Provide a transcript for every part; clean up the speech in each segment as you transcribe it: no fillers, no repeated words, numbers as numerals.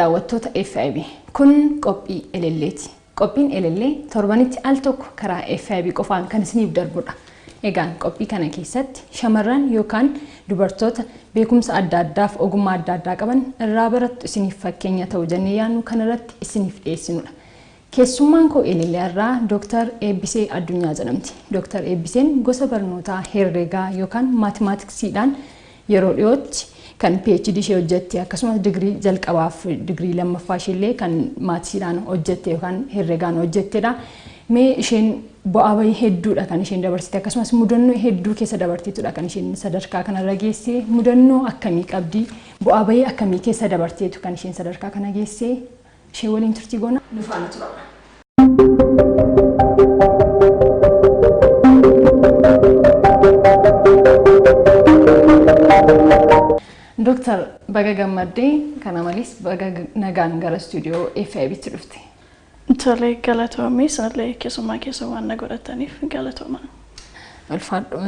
Daawwattoota FIB, kun qophii elelleeti. Qophiin elellee torbanitti al tokko karaa FIB qofaan kan isiniif darbudha. Egaan qophii kana keessatti shamarran yookaan dubartoota beekumsa adda addaaf ogummaa adda addaa qaban irraa barattu, isiniif fakkeenya ta'u jennee yaadnu kanarratti isiniif dhiyeessinudha. Keessummaan koo elellee irraa Dooktar Eebbisee Addunyaa jedhamti. Dooktar Eebbiseen gosa barnootaa herreegaa yookaan maatimaatiksiidhaan yeroo dhiyootti kan PhD ishee hojjette, akkasumas digirii jalqabaaf digirii lammaffaa isheellee kan mathsiidhaan hojjette yookaan herreegaan hojjettedha. Mee isheen bu'aa bahii hedduudha kan isheen dabarsite, akkasumas mudannoo hedduu keessa dabarteetudha kan isheen sadarkaa kanarra geesse. Mudannoo akkamii qabdi? Bu'aa bahii akkamii keessa dabarteetu kan isheen sadarkaa kana geesse? Ishee waliin turtii goona, nu faana tura. Dooktar, baga gammaddee, kana malees baga nagaan gara istuudiyoo FIB'tti dhufte. Tole, galatoomii. Isinillee keessummaa keessa waan na godhataniif galatooma. Ulfaadhu.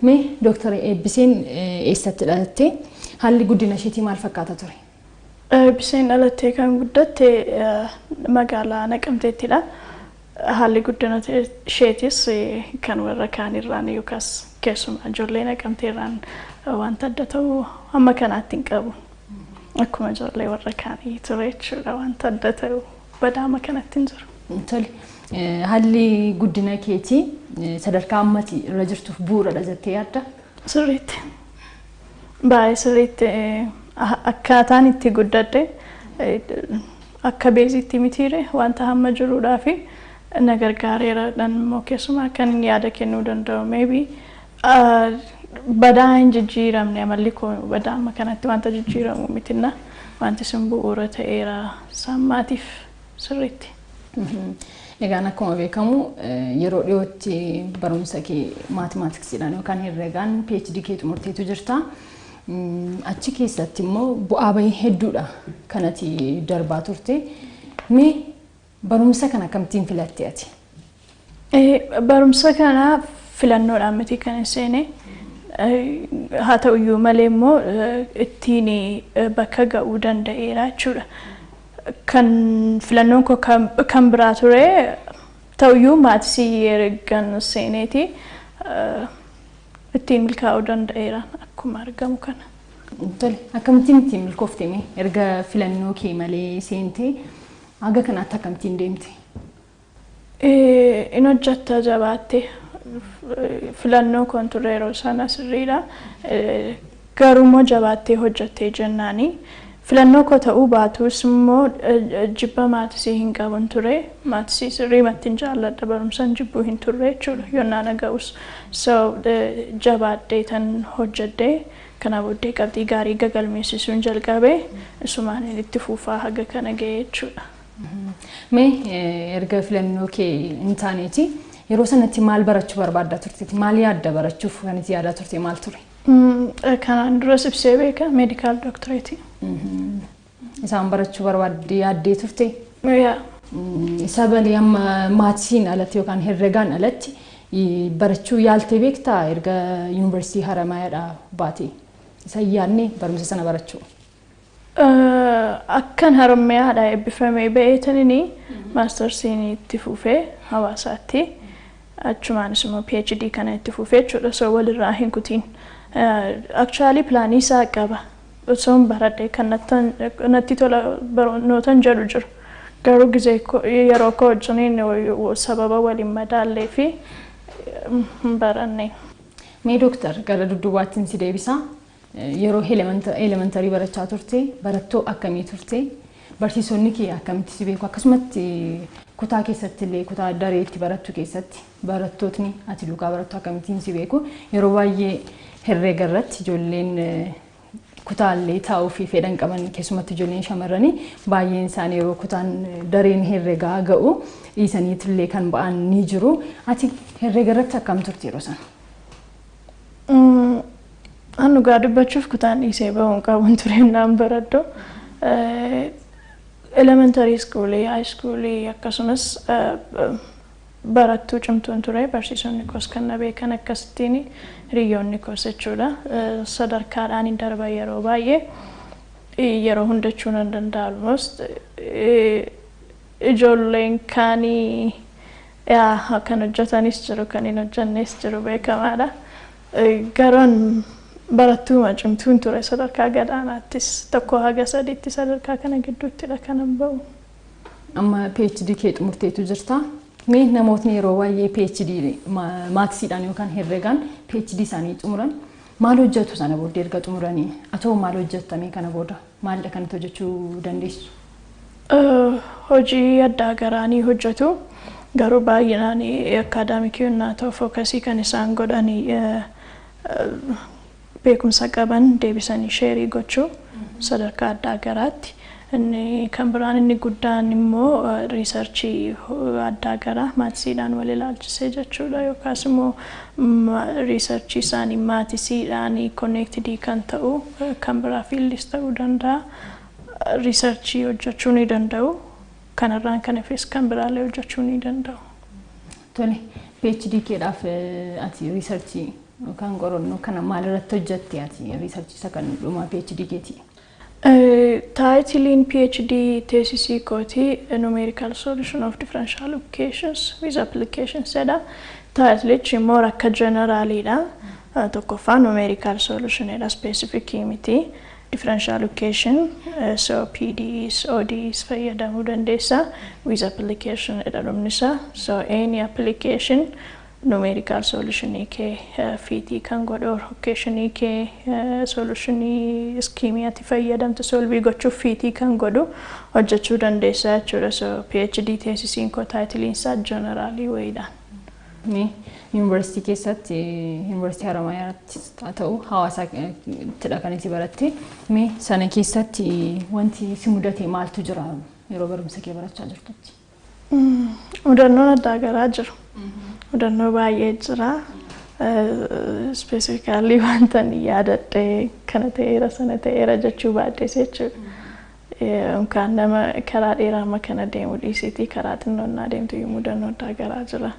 Mee Dooktar Eebbiseen eessatti dhalatte? Haalli guddina isheetii maal fakkaata ture? Eebbiseen dhalattee kan guddatte magaalaa Naqamteettidha. Haalli guddina isheetis kan warra kaanirraan yookaas keessumaa ijoollee Naqamteerraan wanta adda ta'u hamma kanaatti hin qabu. Akkuma ijoollee warra kaanii ture jechuudha, wanta adda ta'u badaa amma kanatti hin jiru. Tole. Haalli guddina keetii sadarkaa ammati irra jirtuuf bu'uuradha jettee yaadda? Sirriitti. Baay'ee sirriitti. Akkaataan itti guddadhe akka baseitti mitiire wanta hamma jiruudhaa fi na gargaareera dhan immoo keessumaa kan inni yaada kennuu danda'u, maybe badaa hin jijjiiramne, amalli koo badaa amma kanatti wanta jijjiiramu mitinna, wanti sun bu'uura ta'eera sammaatiif sirriitti. Egaan akkuma beekamu yeroo dhiyootti barumsa kee maatimaatiksiidhaan yookaan herreegaan PhD kee xumurteetu jirta. Achi keessatti immoo bu'aa bahii hedduudha kanati darbaa turte. Mee barumsa kana akkamittiin filatte ati? Barumsa kana filannoodhaan miti kan hin seene. Haa ta'uyyuu malee immoo ittiin bakka ga'uu danda'eera jechuudha. Kan filannoon koo kan biraa ture, ta'uyyuu mathsii ergan seeneeti ittiin milkaa'uu danda'eera akkuma argamu kana. Tole, akkamittiin ittiin milkoofte? Mee erga filannoo kee malee seentee haga kanaatti akkamittiin deemte? In hojjetta jabaatte. Filannoo koon ture yeroo sana, sirriidha. Garuu immoo jabaattee hojjettee jennaani. Filannoo koo ta'uu baatus immoo jibba mathsii hin qabun ture. Mathsii sirriimatti hin jaalladha, barumsaan jibbuu hin turre jechuudha yonnaa na ga'us. So jabaadhee tan hojjedhee kana booddee qabxii gaarii gagalmeessisuun jalqabe, isumaan itti fufaa haga kana ga'e jechuudha. Mee erga filannoo kee hin taaneeti yeroo sanatti maal barachuu barbaaddaa turteeti? Maal yaadda barachuuf kan itti yaadaa turte maal ture? Kanaan duras ibsee beeka, medical doctorate. Isaan barachuu barbaaddee yaaddee turte? Yaa. Isa malee amma mathsiin alatti yookaan herregaan alatti barachuu yaaltee beektaa erga yuunivarsiitii Haramayaadhaa baate? Isa yaadne barumsa sana barachuu? Akkan Haramayaadhaa eebbifamee ba'eetanini mastersiin itti fufee hawaasaatti. Achumaanis immoo PhD kana itti fufee jechuudha. So walirraa hin kutiin. Actually planii isaa qaba. Osoon baradhee kan natti tola barnootan jedhu jiru. Garuu gizee yeroo koo wajjiniin sababa waliin madaallee fi hin baranne. Mee dooktar, gara dudduubaattiin si deebisaa. Yeroo elementary barachaa turte barattoo akkamii turte? Barsiisonni kee akkamitti si beeku? Akkasumatti kutaa keessatti illee, kutaa dareetti barattu keessatti barattootni ati duukaa barattu akkamittiin si beeku? Yeroo baay'ee herreega irratti ijoolleen kutaallee taa'uu fi fedhan qaban, keessumatti ijoolleen shamarranii baay'een isaanii yeroo kutaan dareen herreegaa ga'u dhiisaniitillee kan ba'an ni jiru. Ati herreega irratti akkam turte yeroo sana? An dhugaa dubbachuuf kutaan dhiisee bahuun qabuun ture naan baradhu. Elementary schoolii, high schoolii akkasumas barattuu cimtuun ture. Barsiisonni koos kan na beekan akkasittiin, hiriyoonni koos jechuudha. Sadarkaadhaan hin darban yeroo baay'ee. Yeroo hundachuu nan danda'a almost. Ijoolleen kaanii yaa kan hojjetanis jiru, kan hin hojjennes jiru, beekamaadha. Garoon barattuuma cimtuun ture. Sadarkaa gadaanaattis 1 haga 3tti sadarkaa kana gidduuttidha kanan ba'u. Amma PhD kee xumurteetu jirta. Mee namootni yeroo baay'ee PhD mathsiidhaan yookaan herregaan PhD isaanii xumuran maal hojjetu sana booddee erga xumuranii? Atoo maal hojjettamee kana booda? Maalidha kanatti hojjechuu dandeessu? Hojii addaa garaanii hojjetu. Garuu baay'inaan academicii yennaa ta'u focusii kan isaan godhanii beekumsa qaban deebisanii share gochuu sadarkaa addaa garaatti. Inni kan biraan inni guddaan immoo researchii addaa garaa mathsiidhaan wal ilaalchisee jechuudha, yookaas immoo researchii isaanii mathsiidhaan connected kan ta'u kan biraa fieldis ta'uu danda'a. Researchii hojjechuu ni danda'u. Kanarraan kan hafes kan biraallee hojjechuu ni danda'u. Tole, PhD keedhaaf ati researchii yookaan qorannoo kana maalirratti hojjette ati, researchii isa kan dhuma PhD keetii? Titleiin PhD thesisii kootii Numerical Solution of Differential Equations with Applications jedha. Titleichi immoo akka generaliidha. Tokkoffaa numerical solutionidha, specific miti. Differential equation, so PDEs, ODEs fayyadamuu dandeessa. With application jedha dhumni isaa. So any application numerical solutionii kee fitii kan godhu, equationii kee solutionii schemeii ati fayyadamtu solve gochuuf fitii kan godhu hojjechuu dandeessa jechuudha. So PhD thesisiin koo titleiin isaa generalii wayiidhaan. Mee yuunivarsiitii keessatti, Yuunivarsiitii Haramayaatti haa ta'u Hawaasattidha kan itti baratte. Mee sana keessatti wanti si mudate maaltu jira yeroo barumsa kee barachaa jirtutti? Mudannoon addaa garaa jiru. Mudannoo baay'ee jira. Specifically wanta ani yaadadhe kana ta'eera, sana ta'eera jechuu baadhees jechuudha. Yookaan nama karaa dheeraa amma kana deemu dhiisitii karaa xinnoonnaa deemtu mudannoo addaa garaa jira.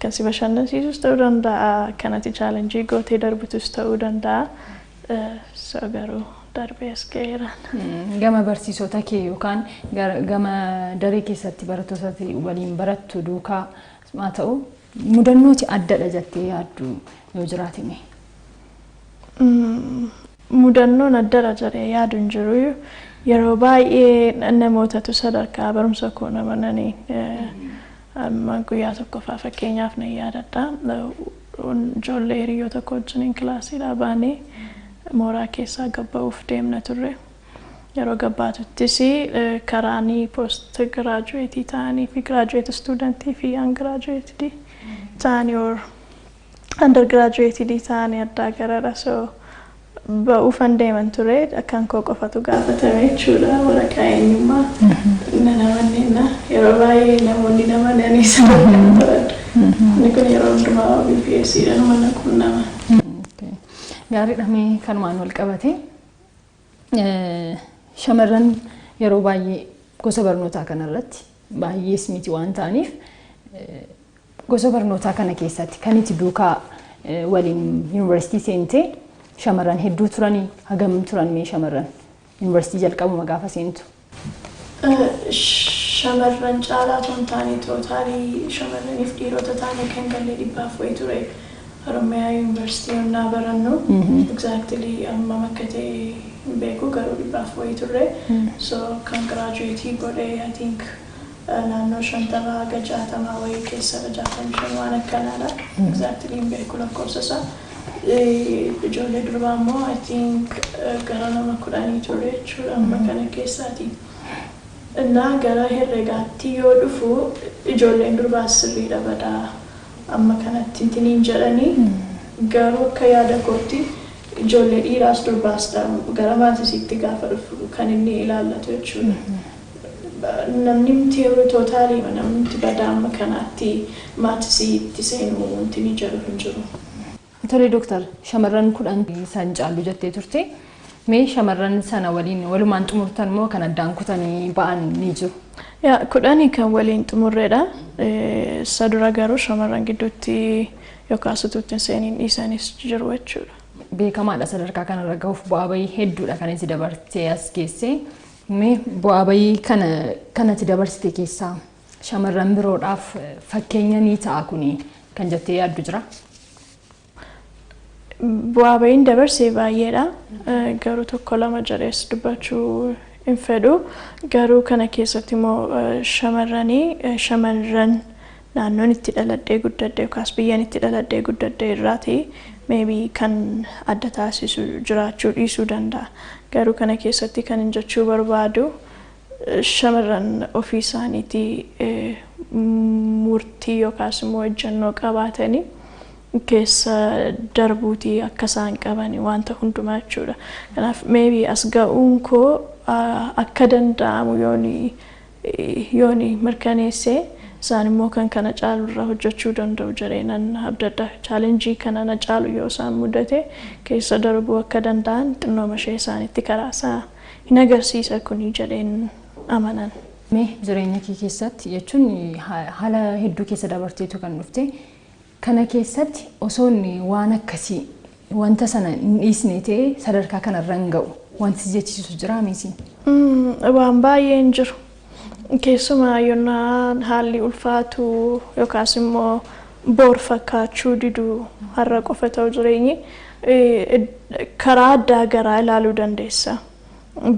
Kan si bashannansiisus ta'uu danda'a, kan ati challenge gootee darbitus ta'uu danda'a. So garuu darbee as ga'eera. Gama barsiisota kee yookaan gama daree keessatti barattoota waliin barattu duukaa haa ta'u mudannooti addadha jettee yaaddu yoo jiraate mee? Mudannoon addadha jedhee yaadu hin jiru. Yeroo baay'ee namootatu sadarkaa barumsa koo namananii amma guyyaa tokkoffaa fakkeenyaaf nan yaadadha. Ijoollee hiriyoota koo wajjiniin kilaasiidhaa baanee mooraa keessaa gabba'uuf deemna turre. Yeroo gabbaatuttis karaanii post graduate ta'anii fi graduate studentii fi ungraduated ta'anii or undergraduated ta'anii addaa garadha. So ba'uufan deeman ture, akkan koo qofatu gaafatame jechuudha waraqaa eenyummaa. Nan amanneenna yeroo baay'ee namoonni namananii sadarkaa baradha. Inni kun yeroo hundumaa BPS dhaan mana quunnama. Gaariidha. Mee kanumaan wal qabate shamarran yeroo baay'ee gosa barnootaa kanarratti baay'ees miti waan ta'aniif, gosa barnootaa kana keessatti kan itti duukaa waliin yuunivarsiitii seentee shamarran hedduu turanii, hagam turan mee shamarran yuunivarsiitii jalqabuma gaafa seentu? Shamarran caalaa otoo hin taane, totalii shamarraniif dhiirota taane kan galee 100 wayii ture. Oromiyaa Yuunivarsiitii yonnaa barannu exactly ammam akka ta'e hin beeku, garuu 100 wayii turre. So kan graduate godhee I think naannoo 50 haga 60 wayii keessadha, 65 waan akkanaadha. Exactly hin beeku lakkoofsa isaa. Ijoollee durbaa immoo I think gara nama 10 ture jechuudha amma kana keessaati. Innaa gara herregaatti yoo dhufu ijoolleen durbaa sirriidha badaa amma kanatti intiniin jedhanii, garuu akka yaada kootti ijoollee dhiiraas durbaas gara mathsiitti gaafa dhufu kan inni ilaallatu jechuudha. Namni mti totalii namni badaa amma kanaatti mathsiitti seenuu wanti ni jedhu hin jiru. Tole dooktar, shamarran 10 isaan caallu jettee turte. Mee shamarran sana waliin walumaan xumurtan moo kan addaan kutanii ba'an ni jiru? Yaa, 10 kan waliin xumurreedha. Isa dura garuu shamarran gidduutti yookaan utuu hin seeniin dhiisanis jiru jechuudha. Beekamaadha, sadarkaa kanarra gahuuf bu'aa bahii hedduudha kan itti dabartee as geesse. Mee bu'aa bahii kana kanatti dabarsite keessaa shamarran biroodhaaf fakkeenya ni ta'a kuni kan jettee yaaddu jira? Bu'aa bahiin dabarsee baay'eedha. Garuu tokko lama jedhees dubbachuu hin fedhu. Garuu kana keessatti immoo shamarranii shamarran naannoon itti dhaladhee guddadhe yookaas biyyaan itti dhaladhee guddadhe irraati maybe kan adda taasisu jiraachuu dhiisuu danda'a. Garuu kana keessatti kan hin jechuu barbaadu, shamarran ofii isaaniitii murtii yookaas immoo ejjennoo qabaatanii keessa darbuutii akka isaan qaban wanta hundumaa jechuudha. Kanaaf maybe as ga'uun koo akka danda'amu yooni mirkaneessee, isaan immoo kan kana caalu irra hojjechuu danda'u jedhee nan abdadha. Challenge kana na caalu yoo isaan mudate keessa darbuu akka danda'an xinnooma ishee isaanitti karaa isaa hin agarsiisa kuni jedheen amanan. Mee jireenya kee keessatti jechuun haala hedduu keessa dabarteetu kan dhufte, kana keessatti osoo inni waan akkasii wanta sana hin dhiisne ta'e sadarkaa kanarra hin ga'u wanti si jechisiisu jira miti? Waan baay'een jiru. Keessumaa yonnaan haalli ulfaatu yookaas immoo boor fakkaachuu diduu, har'a qofa ta'u jireenyi, karaa addaa garaa ilaaluu dandeessa.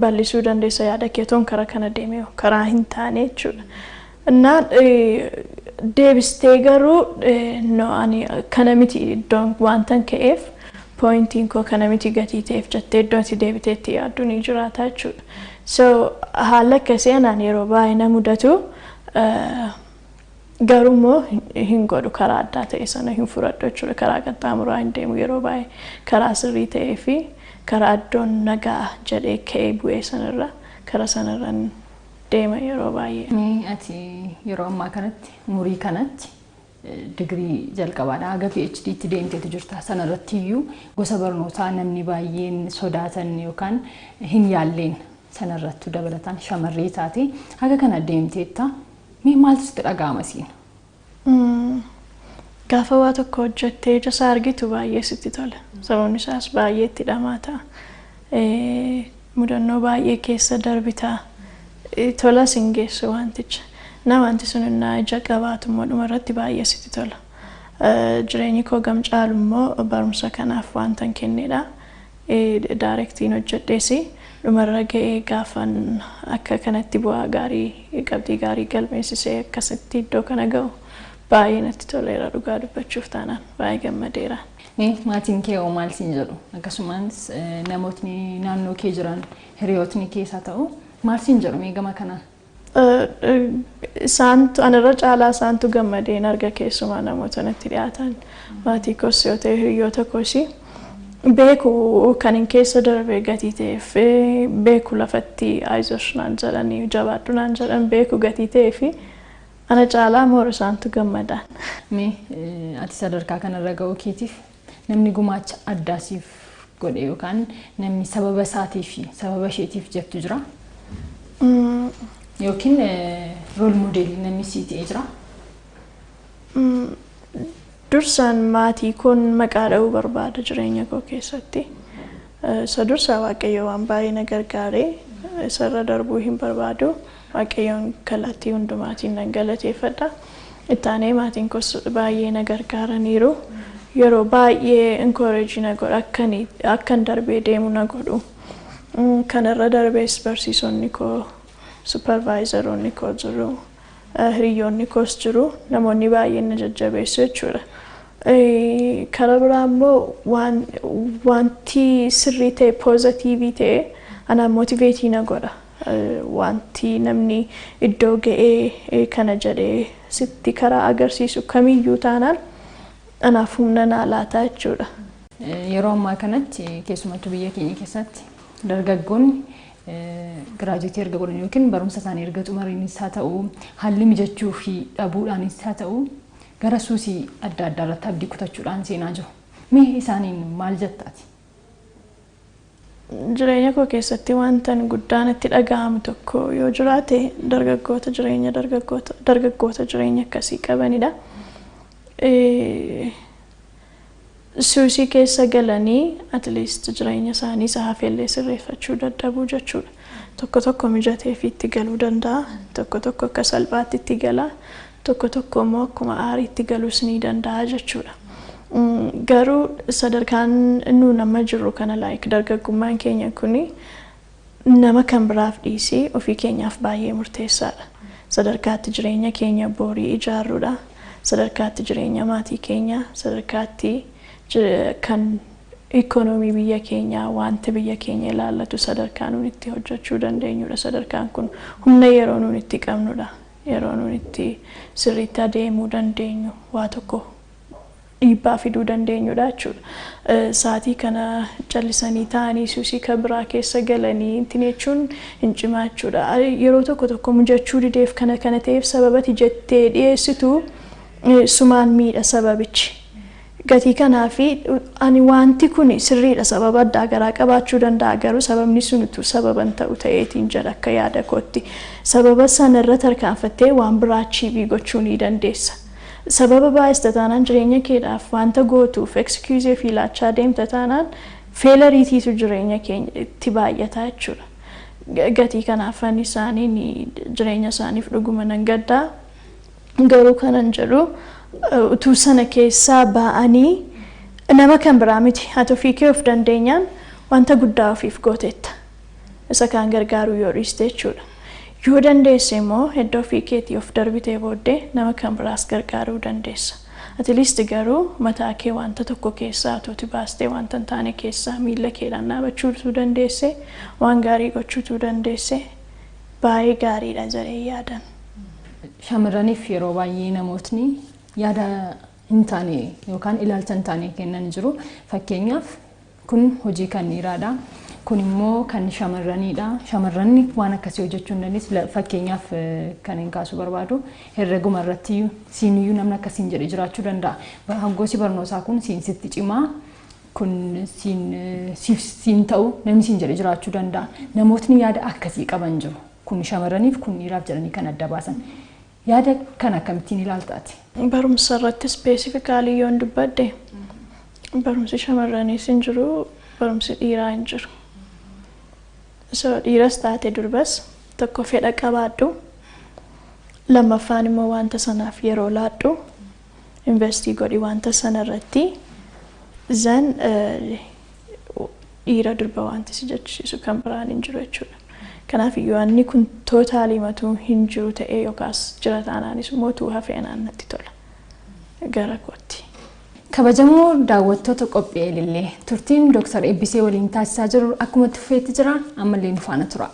Bal'isuu dandeessa yaada keetoon karaa kana deemee karaa hin taane jechuudha. Innaan deebistee garuu, no, ani kana miti, iddoon wantan ka'eef pointiin koo kana miti gatii ta'eef jettee iddoo itti deebitee itti yaaddu ni jiraata jechuudha. So haala akkasii anaan yeroo baay'ee na mudatu, garuu immoo hin godhu, karaa addaa ta'e sana hin fudhadhu jechuudha. Karaa qaxxaamuraa hin deemu, yeroo baay'ee karaa sirrii ta'ee fi karaa iddoon nagaa jedhee ka'ee bu'ee sanarra, karaa sanarra deema yeroo baay'ee. Mee ati yeroo ammaa kanatti, umurii kanatti, digirii jalqabaadha haga PhD'tti deemteetu jirta. Sanarratti iyyuu gosa barnootaa namni baay'een sodaatan yookaan hin yaalleen sanarrattu dabalataan shamarree taate haga kana deemteetta. Mee maaltu sitti dhaga'ama siin? Gaafa waa tokko hojjettee ija isaa argitu baay'ee sitti tola. Sababni isaas baay'ee itti dhamaata. Mudannoo baay'ee keessa darbita. Tolas hin geessu wanticha. Na wanti sun innaa ija qabaatu immoo dhumarratti baay'ee sitti tola. Jireenyi koo gam caalu immoo barumsa kanaaf wanta hin kennedha. Directiin hojjedheesi dhumarra ga'ee gaafan akka kanatti bu'aa gaarii, qabxii gaarii galmeessisee akkasitti iddoo kana ga'u baay'ee natti toleera, dhugaa dubbachuuf taanaan baay'ee gammadeera. Mee maatiin kee hoo maal siin jedhu? Akkasumas namootni naannoo kee jiran, hiriyootni kees haa ta'u, maal siin jedhu mee gama kanaan? Isaantu anarra caalaa isaantu gammadeen arga, keessumaa namoota natti dhiyaatan, maatii koos yoo ta'e hiriyoota koos, beeku kan hin keessa darbe gatii ta'eef, beeku lafatti "አይዞሽ" naan jedhanii, "jabaadhu" naan jedhan, beeku gatii ta'eef ana caalaa moora isaantu gammadaan. Mee ati sadarkaa kanarra ga'uu keetiif namni gumaacha addaa siif godhe yookaan namni sababa isaatii fi sababa isheetiif jettu jira? Yookiin role model namni sii ta'e jira? Dursaan maatii koon maqaa dha'uu barbaada jireenya koo keessatti. Isa dursaa Waaqayyo waan baay'ee na gargaaree isarra darbuu hin barbaadu. Waaqayyoon kallattii hundumaatiin nan galateeffadha. Ittaanee maatiin koos baay'ee na gargaaraniiru. Yeroo baay'ee encourage na godha, akkan darbee deemu na godhu. Kanarra darbees barsiisonni koo, supervisoroonni koo jiru. Hiriyoonni koos jiru. Namoonni baay'een na jajjabeessu jechuudha. Karaa biraa immoo wanti sirrii ta'e, positive ta'e anaan motivate na godha. Wanti namni iddoo ga'ee kana jedhee sitti karaa agarsiisu kamiyyuu taanaan anaaf humna naa laata jechuudha. Yeroo ammaa kanatti keessumattuu biyya keenya keessatti dargaggoonni graduate erga godhan yookiin barumsa isaanii erga xumuraniis haa ta'u, haalli mijachuu fi dhabuudhaanis haa ta'u, gara suusii adda addaa irratti abdii kutachuudhaan seenaa jiru. Mee isaaniin maal jettaati? Jireenya koo keessatti wantan guddaan itti dhaga'amu tokko yoo jiraate dargaggoota jireenya dargaggoota jireenya akkasii qabanidha. Suusii keessa galanii at least jireenya isaanii isa hafellee sirreeffachuu dadhabuu jechuudha. Tokko tokko mijatee fi itti galuu danda'a. Tokko tokko akka salphaatti itti gala. Tokko tokko immoo akkuma aariitti galuus ni danda'a jechuudha. Garuu sadarkaan nu nama jirru kana, like dargaggummaan keenya kuni, nama kan biraaf dhiisii ofii keenyaaf baay'ee murteessaadha. Sadarkaatti jireenya keenya boorii ijaarruudha. Sadarkaatti jireenya maatii keenyaa, sadarkaatti kan ikoonoomii biyya keenyaa, wanti biyya keenya ilaallatu sadarkaa nuun itti hojjechuu dandeenyudha. Sadarkaan kun humna yeroo nuun itti qabnudha. Yeroo nuun itti sirriitti adeemuu dandeenyu, waa tokko dhiibbaa fiduu dandeenyudha jechuudha. Sa'aatii kana callisanii taa'anii suusii kan biraa keessa galanii ittiin jechuun hin cimaa jechuudha. Yeroo tokko tokko mijachuu dideef, kana kana ta'eef sababati jettee dhiyeessitu sumaan miidha sababichi. Gatii kanaa fi ani wanti kun sirriidha, sababa addaa garaa qabaachuu danda'a, garuu sababni sun utuu sababan ta'u ta'eetiin jedha akka yaada kootti. Sababa sanarra tarkaanfattee waan biraa achieve gochuu ni dandeessa. Sababa baay'ista taanaan, jireenya keedhaaf wanta gootuuf excuse fi laachaa deemta taanaan, failureiitiitu jireenya keenya itti baay'ata jechuudha. Gatii kanaaf ani isaanii jireenya isaaniif dhuguma nan gaddaa. Garuu kanan jedhu, utuu sana keessaa ba'anii nama kan biraa miti, ati ofii kee of dandeenyaan wanta guddaa ofiif gooteetta. Isa kaan gargaaruu yoo dhiiste jechuudha. Yoo dandeesse immoo iddoo ofii keetii of darbitee booddee nama kan biraas gargaaruu dandeessa. At least garuu mataa kee wanta tokko keessaa utuuti baastee, wanta hin taane keessaa miila keedhaan dhaabachuutu dandeesse, waan gaarii gochuutu dandeesse, baay'ee gaariidha jedhee yaadan. Shamarraniif yeroo baay'ee namootni yaada hin taane yookaan ilaalcha hin taane kennan jiru. Fakkeenyaaf, kun hojii kan dhiiraadha. Kun immoo kan shamarraniidha. Shamarranni waan akkasii hojjechuu hin dandeessu. Fakkeenyaaf kan hin kaasuu barbaadu, herreguma irratti siiniyyuu namni akkasiin jedhe jiraachuu danda'a. Gosi barnootaa kun siin sitti cimaa, kun siin siif siin ta'u namni siin jedhe jiraachuu danda'a. Namootni yaada akkasii qaban jiru. Kun shamarraniif, kun dhiiraaf jedhanii kan adda baasan. Yaada kana akkamittiin ilaaltaati? Barumsa irratti specifically yoon dubbadde, barumsi shamarraniis hin jiru, barumsi dhiiraa hin jiru. So dhiiras taate durbas, tokko fedha qabaadhu, lammaffaan immoo wanta sanaaf yeroo laadhu, invest godhi wanta sana irratti, then dhiira durba wanti si jechisiisu kan biraan hin jiru jechuudha. Kanaaf iyyuu wanni kun totally matuu hin jiru ta'ee yookaas jira taanaanis immoo tuu hafeenaan natti tola gara kootti. Kabajamoo daawwattoota qophii Elellee, turtiin Dooktar Eebbisee waliin taasisaa jiru akkuma itti fufeetti jira. Ammallee nu faana tura.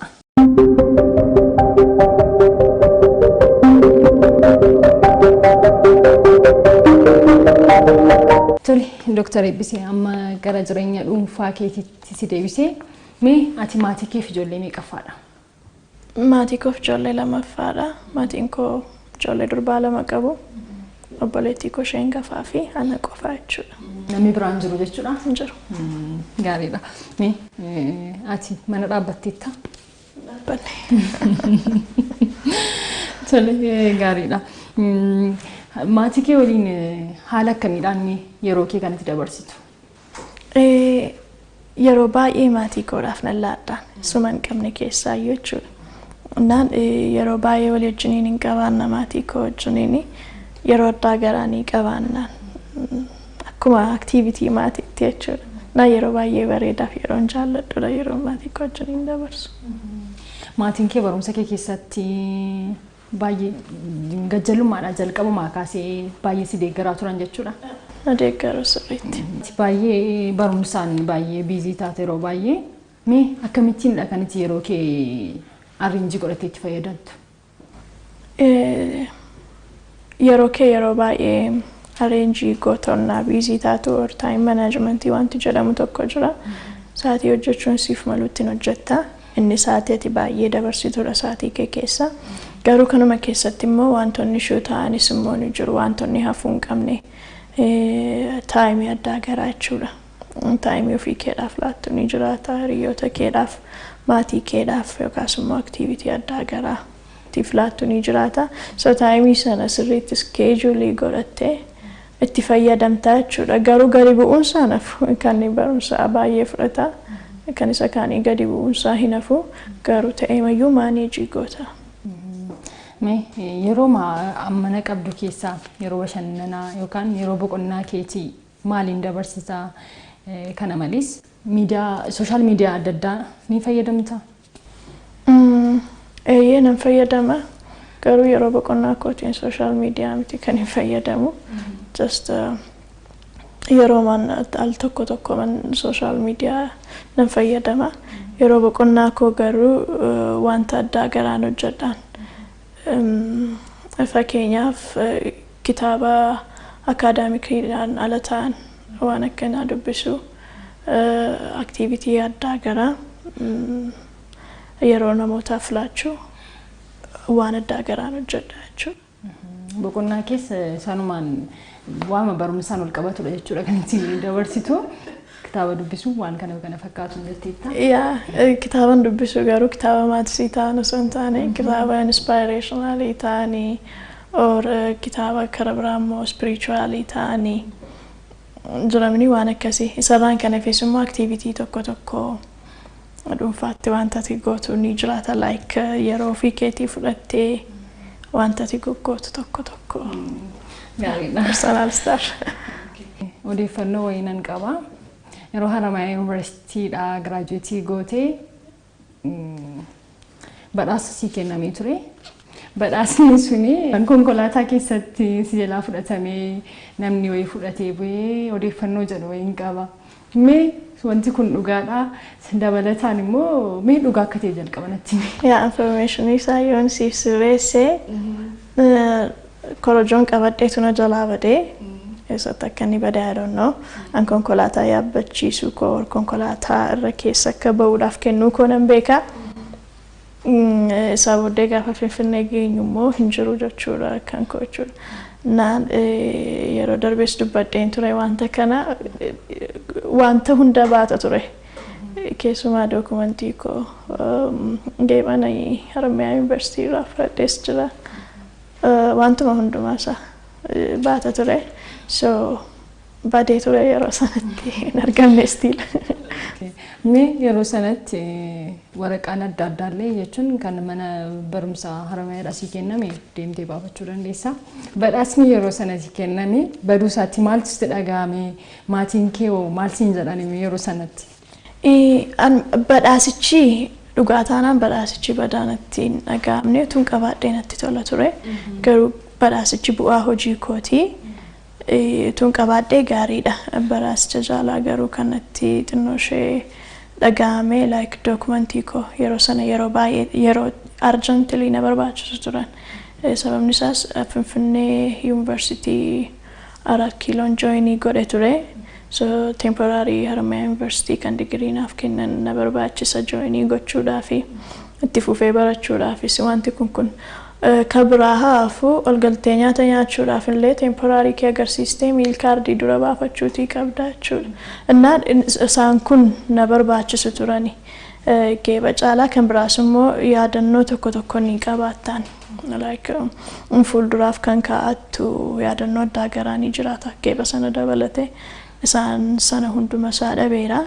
Tole, Dooktar Eebbisee, amma gara jireenya dhuunfaa keetiitti si deebisee, mee ati maatii keef ijoollee meeqaffaadha? Maatii koof ijoollee lamaffaadha. Maatiin koo ijoollee durbaa lama qabu. Obboleettii koo isheen gafaa fi ana qofaa jechuudha. Namni biraan jiru jechuudha? Hin jiru. Gaariidha. Mee ati mana dhaabbatteetta? Dhaabbanne. Tole, gaariidha. Maatii kee waliin haala akkamiidhaan yeroo kee kanatti dabarsitu? Yeroo baay'ee maatii koodhaaf nan laadhaan suma hin qabne keessaayyuu jechuudha. Naan yeroo baay'ee walii wajjiniin hin qabaanna, maatii koo wajjiniin yeroo addaa garaa ni qabaannaan akkuma activity maatiitti jechuudha. Naan yeroo baay'ee bareedaaf yeroon jaalladhudha yeroo maatii koo wajjiniin dabarsu. Maatiin kee barumsa kee keessatti baay'ee gajjalummaadhaan jalqabumaa kaasee baay'ee si deeggaraa turan jechuudha. Na deeggaru sirriitti. Baay'ee barumsaan baay'ee busy taate yeroo baay'ee. Mee akkamittiinidha kan itti yeroo kee arrange godhattee itti fayyadamtu? Yeroo kee yeroo baay'ee arrange gootonnaa busy taatu or time management wanti jedhamu tokko jira. Sa'aatii hojjechuun siif malutti hojjetta. Inni sa'aatii ati baay'ee dabarsitudha sa'aatii kee keessa. Garuu kanuma keessatti immoo wantoonni shuu ta'anis immoo ni jiru, wantoonni hafuu hin qabne time addaa garaa jechuudha. Time ofii keedhaaf laattu ni jiraata, hiriyoota keedhaaf, maatii keedhaaf yookaas immoo activity addaa garaa tiif laattu ni jiraata. So time sana sirriitti schedule godhattee Itti fayyadamtaa jechuudha. Garuu gadi bu'uunsaa nafu kan barumsaa baay'ee fudhata. Kan isa kaanii gadi bu'uunsaa hin hafu, garuu ta'eemayyuu manage goota. Mee yeroo mana qabdu keessaa yeroo bashannanaa yookaan yeroo boqonnaa keetii maaliin dabarsitaa? Kana malees miidiyaa, social media adda addaa ni fayyadamtaa? Eeyyee, nan fayyadama. Garuu yeroo boqonnaa kootiin social media miti kan hin fayyadamu. Just yeroo man al tokko tokko man social media nan fayyadama. Yeroo boqonnaa koo garuu wanta addaa garaan hojjedhaan. Fakkeenyaaf, kitaaba academiciidhaan ala ta'an waan akkanaa dubbisu, activity addaa garaa yeroo namootaaf laachuu, waan addaa garaan hojjedha jechuudha. Boqonnaa keessa sanumaan waama barumsaan ol qabatudha jechuudha kan ittiin dabarsitu. Kitaaba dubbisuu, waan kana kana fakkaatu jetteetta. Yaa, kitaaban dubbisu garuu kitaaba maths ta'an osoo hin taane, kitaaba inspirational ta'anii or kitaaba kara biraa immoo spiritual ta'anii jiramni waan akkasii. Isarraan kan hafes immoo activity tokko tokko dhuunfaatti wanta ati gootu ni jiraata, like yeroo ofii keetii fudhattee wanta ati goggootu tokko tokko. Gaariidha. Personal stuff. Odeeffannoo wayii nan qaba. Yeroo Haramayaa Yuunivarsiitiidhaa graduate gootee badhaasa sii kennamee ture. Badhaasni suni kan konkolaataa keessatti si jalaa fudhatamee, namni wayii fudhatee bu'ee odeeffannoo jedhu wayiin qaba. Mee wanti kun dhugaadhaa? Dabalataan immoo mee dhugaa akka ta'e jalqaba natti himi. Yaa, information isaa yoon siif sirreessee, korojoon qabadheetu na jalaa badee. Eessatti akka inni badee I don't know. An konkolaataa yaabbachiisuu koo, konkolaataa irra keessa akka ba'uudhaaf kennuu koo nan beeka. Isaa booddee gaafa Finfinnee geenyu immoo hin jiru jechuudha kan koo jechuudha. Naan yeroo darbees dubbadheen ture wanta kana, wanta hunda baata ture. Keessumaa dookumentii koo geebana Haramayaa Yuunivarsiitii irraa fudhadhees jira. Wantuma hundumaa isaa baata ture. So badee ture, yeroo sanatti hin argamne still. Mee yeroo sanatti waraqaan adda addaallee jechuun kan mana barumsaa Haramayaadhaa sii kenname deemtee baafachuu dandeessa. Badhaasni yeroo sana sii kenname baduu isaatti maaltu sitti dhaga'ame? Maatiin kee hoo maal siin jedhan yeroo sanatti? Badhaasichi dhugaa taanaan badhaasichi badaa natti hin dhaga'amne, tun qabaadhee natti tola ture. Garuu badhaasichi bu'aa hojii kootii. Tun qabaadhee gaariidha. Badhaasicha jaalaa garuu kan natti xinnoo ishee dhaga'ame like dookumentii koo yeroo sana yeroo baay'ee yeroo urgently na barbaachisu turan. Sababni isaas Finfinnee Yuunivarsiitii Arat Kiiloon join godhe ture. So temporary Haramayaa Yuunivarsiitii kan digirii naaf kennan na barbaachisa join gochuudhaafi itti fufee barachuudhaafis wanti kun ka biraa haafu ol galtee nyaata nyaachuudhaaf illee temporary kee agarsiistee meal card dura baafachuutii qabda jechuudha. Innaan isaan kun na barbaachisu turani. Geeba caalaa kan biraas immoo yaadannoo tokko tokko ni qabaattaan. Like fuulduraaf kan kaa'attu yaadannoo addaa garaa ni jiraata. Geeba sana dabalatee isaan sana hunduma isaa dhabeera.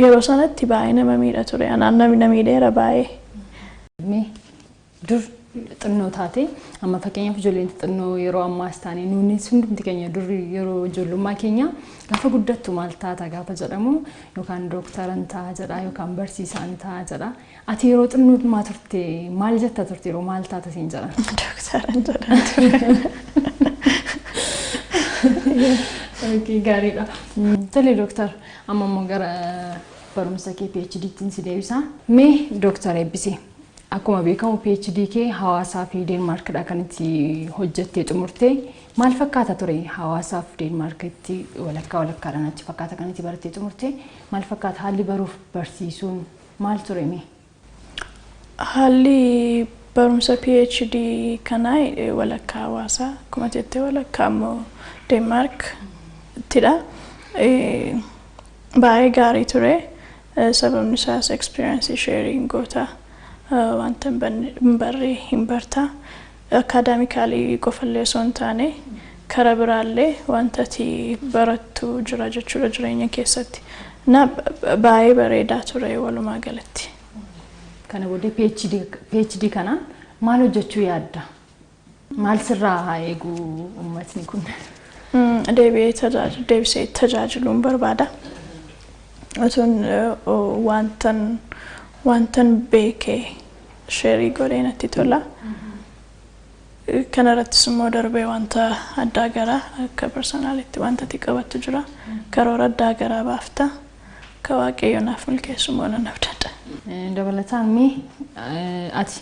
Yeroo sanatti baay'ee nama miidha ture. Anaan na miidheera baay'ee. Mee dur xinnoo taate, amma fakkeenyaaf ijoolleen xixinnoo yeroo ammaas taane nuunis hundumti keenya dur yeroo ijoollummaa keenya gaafa guddattu maal taata gaafa jedhamu, yookaan dooktaran ta'a jedha yookaan barsiisaan ta'a jedha. Ati yeroo xinnummaa turte maal jetta turte yeroo maal taata siin jedhan? Dooktaran jedhan ture. Okay, gaariidha. Tole dooktar, amma immoo gara barumsa kee PhD'ttiin si deebisa. Mee dooktar Eebbisee, akkuma beekamu PhD kee hawaasaa fi Deenmaarkidha kan itti hojjettee xumurtee. Maal fakkaata ture hawaasaa fi Deenmaarkitti walakkaa walakkaadhaan achi fakkaata kan itti barattee xumurtee? Maal fakkaata haalli baruuf barsiisuun, maal ture mee? Haalli barumsa PhD kanaa walakkaa hawaasaa akkuma jettee, walakkaa immoo Deenmaarkittidha. Baay'ee gaarii ture. Sababni isaas experience sharing goota. Wanta hin barree hin barta. Academically qofallee osoo hin taane Kara biraallee wanta ati barattu jira jechuudha jireenya keessatti. Na baay'ee bareedaa ture walumaa galatti. Kana booddee PhD kanaan maal hojjechuu yaadda? Maal sirraa haa eegu uummatni kun? Deebi'ee deebisee tajaajiluun barbaada. Otuun wantan beekee share godhee natti tola. Kana irrattis immoo darbee wanta addaa garaa akka personalitti wanta ati qabattu jira. Karoora addaa garaa baafta. Akka Waaqayyo naaf milkeessu immoo nan abdadha. Dabalataan mee ati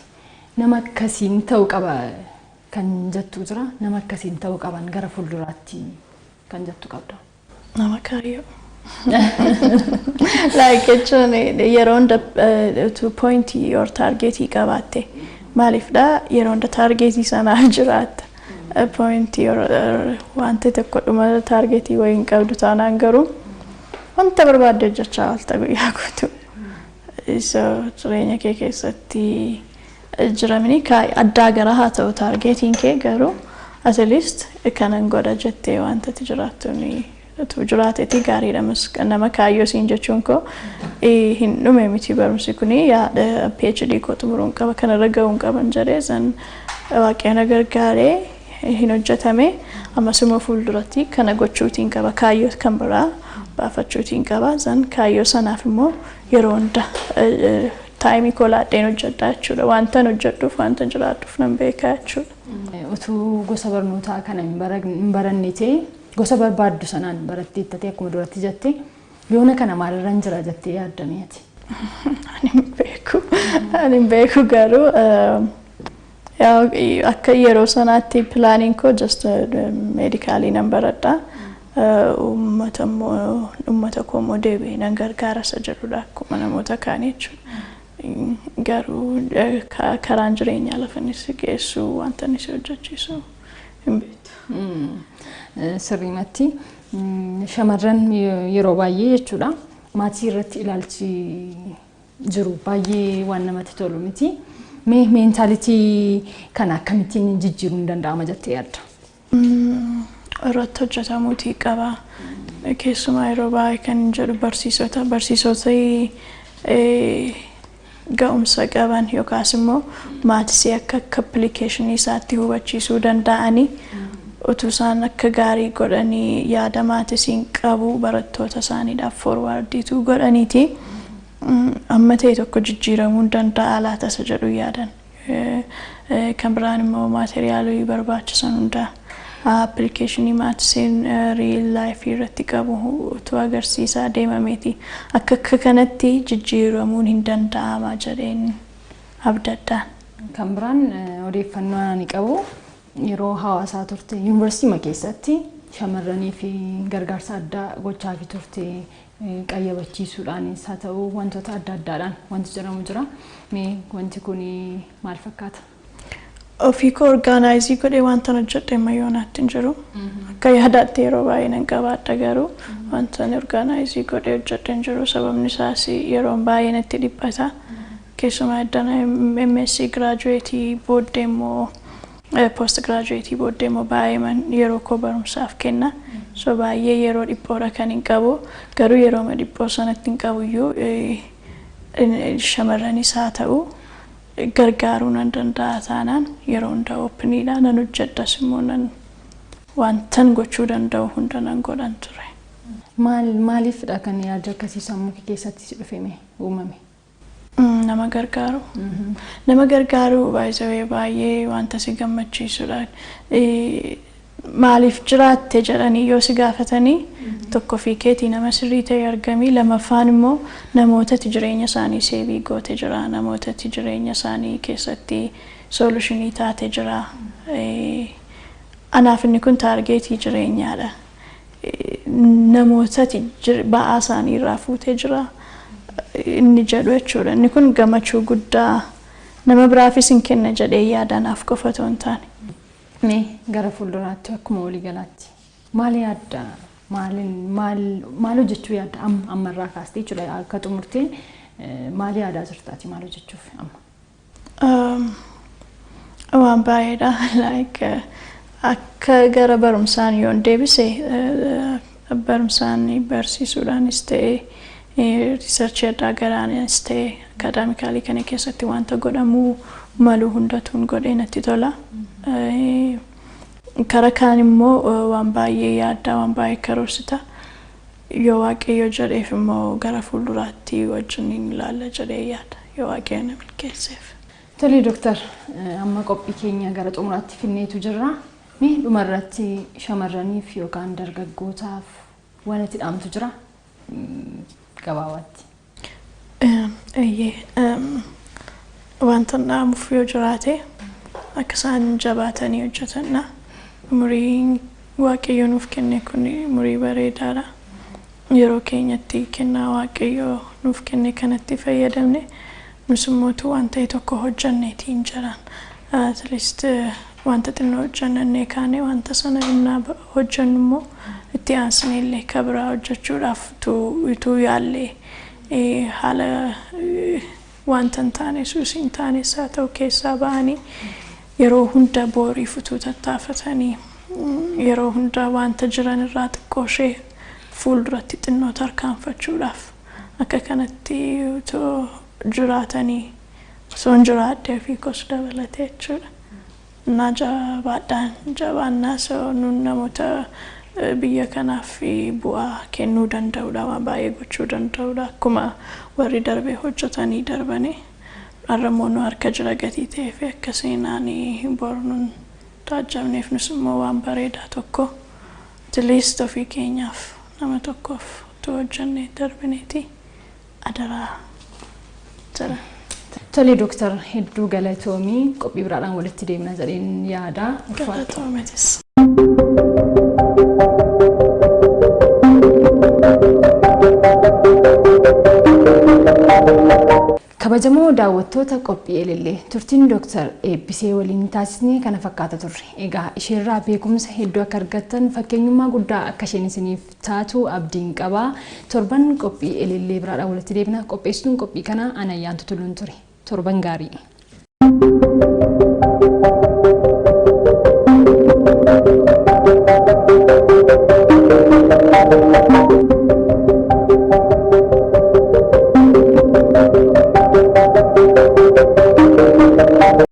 nama akkasiin ta'uu qaba kan jettu jira, nama akkasiin ta'uu qaban gara fuulduraatti kan jettu qabda? Nama kaayyoo. Like jechuun yeroo hunda utuu pointii or targetii qabaatte, maaliifdha, yeroo hunda targetii sanaaf jiraatta. Pointii or wanta tokko dhuma targetii wayii hin qabdu taanaan garuu wanta barbaadde hojjechaa oolta guyyaa guutuu. So jireenya kee keessatti jiramni addaa gara haa ta'u, targetiin kee garuu at least kanan godha jettee wanta ati jiraattu utuu jiraateeti gaariidha. Nama kaayyoo siin jechuun koo hin dhume miti barumsi kuni, yaada PhD koo xumuruun qaba, kanarra ga'uun qaban jedhee san Waaqayyo na gargaaree hin hojjetame. Ammas immoo fuulduratti kana gochuutiin qaba, kaayyoo kan biraa baafachuutiin qaba. San kaayyoo sanaaf immoo yeroo hunda timeii koo laadheen hojjedha jechuudha. Wanta hojjedhuuf, wanta jiraadhuuf nan beekaa jechuudha. Utuu gosa barnootaa kana hin baranne ta'e, gosa barbaaddu sanaan barattee ta'e, akkuma duratti jette, yoona kana maalirra hin jira jettee yaaddameeti? Ani hin beeku. Ani hin beeku, garuu akka yeroo sanaatti planiin koo just medicalii nan baradha. Uummata immoo, uummata koo immoo deebi'ee nan gargaara isa jedhudha akkuma namoota kaanii jechuudha. Garuu karaan jireenyaa lafa inni si geessu, wanta inni si hojjechiisu hin beektu. Sirriimatti shamarran yeroo baay'ee jechuudha maatii irratti ilaalchi jiru baay'ee waan namatti tolu miti. Mee mentality kana akkamittiin jijjiiruun danda'ama jettee yaadda? Irratti hojjetamuutii qaba. Keessumaa yeroo baay'ee kan jedhu barsiisota ga'umsa qaban yookaas immoo mathsii akka applicationii isaatti hubachiisuu danda'anii, utuu isaan akka gaarii godhanii yaada mathsiin qabu barattoota isaaniidhaaf forwardiituu godhaniiti. Amma ta'e tokko jijjiiramuu danda'a laata isa jedhu yaadan. Kan biraan immoo materialii barbaachisan hundaa applicationii mathsiin real lifeii irratti qabu utuu agarsiisaa deemameeti. Akka kanatti jijjiiramuun hin danda'ama jedheen abdadhaan. Kan biraan odeeffannoo ani qabu, yeroo hawaasaa turte yuunivarsiitii keessatti shamarranii fi gargaarsa addaa gochaa fi turte, qayyabachiisuudhaanis haa ta'u wantoota adda addaadhaan wanti jedhamu jira. Mee wanti kun maal fakkaata? Ofii koo organize godhee wanta hojjedhe amma yoonaatti hin jiru. Akka yaadaatti yeroo baay'ee nan qabaadha, garuu wanta organize godhee hojjedhe hin jiru. Sababni isaas yeroon baay'ee natti dhiphata. Keessumaa iddoo MSc graduateii booddee immoo, post graduateii booddee immoo baay'ee yeroo koo barumsaaf kenna. So baay'ee yeroo dhiphoodha kan hin qabu. Garuu yeroo dhiphoo sanatti hin qabu iyyuu shamarranis haa ta'u gargaaruu nan danda'a taanaan yeroo hunda openiidha, nan hojjedhas immoo, nan wantan gochuu danda'u hunda nan godhan ture. Maaliifidha kan yaada akkasii sammuu kee keessatti si dhufe, uumame? Nama gargaaru. Nama gargaaru baay'ee baay'ee wanta si gammachiisudha. Maaliif jiraatte jedhanii yoo si gaafatanii, tokko ofii keetii nama sirrii ta'e argamii, lamaffaan immoo namootatti jireenya isaanii save goote jira, namootatti jireenya isaanii keessatti solutionii taate jira. Anaaf inni kun targetii jireenyaadha. Namootatti ba'aa isaanii irraa fuutee jira inni jedhu jechuudha. Inni kun gammachuu guddaa nama biraafis hin kenna jedhee yaada, anaaf qofa otoo hin taane. Mee gara fuulduraatti akkuma waliigalaatti maal yaadda? Maal hojjechuu yaadda ammarraa kaastee jechuudha, akka xumurtee maal yaadaa jirtaati, maal hojjechuuf amma? Waan baay'eedha. Like Akka gara barumsaan yoon deebise, barumsaan barsiisuudhaanis ta'e, research addaa garaanis ta'e, academically kana keessatti wanta godhamuu malu hundatuun godhee natti tola. Kara kaan immoo waan baay'ee yaaddaa, waan baay'ee karoorsita. Yoo Waaqayyo jedheef immoo gara fuulduraatti wajjin ilaalla jedhee yaada, yoo Waaqayyo na milkeesseef. Tole dooktar, amma qophii keenya gara xumuraatti finneetu jirra. Mee dhumarratti shamarraniif yookaan dargaggootaaf waan itti dhaamtu jira gabaabaatti? Eeyyee, wanta dhaamuuf yoo jiraate akka isaan jabaatanii hojjetanidha. Umuriin Waaqayyo nuuf kenne kun umurii bareedaadha. Yeroo keenyatti kennaa Waaqayyo nuuf kenne kanatti fayyadamne, nus immoo waan ta'e tokko hojjanneetiin jiran. At least wanta xinnoo hojjannee kaane, wanta sana innaa hojjannu immoo itti aansine illee ka biraa hojjechuudhaaf utuu yaallee, haala wanta hin taane, suusii hin taanes haa ta'u, keessaa ba'anii yeroo hunda booriif utuu tattaafatanii, yeroo hunda wanta jiran irraa xiqqoo ishee fuulduratti xinnoo tarkaanfachuudhaaf akka kanatti utuu jiraatanii, osoo hin jiraadde ofii koos dabalatee jechuudha. Naa jabaadhaan jabaannaa so nun namoota biyya kanaaf bu'aa kennuu danda'udha, waan baay'ee gochuu danda'udha, akkuma warri darbee hojjetanii darbanii. Har'a immoo nu harka jira gatii ta'ee fi akka seenaan bor nun taajjabneef, nus immoo waan bareedaa tokko at least ofii keenyaaf nama tokkoof utuu hojjennee darbineeti adaraa jedha. Tole dooktar, hedduu galatoomii, qophii biraadhaan walitti deemna jedheen yaada. Galatoometis. Kabajamoo daawwattoota qophii Elellee, turtiin dooktar Eebbisee waliin taasisnee kana fakkaata turre. Egaa isheerraa beekumsa hedduu akka argattan, fakkeenyummaa guddaa akka isheen isiniif taatu abdiin qaba. Torban qophii Elellee biraadhaan walitti deebina. Qopheessituun qophii kanaa Anayyaantu Tuluun ture. Torban gaarii.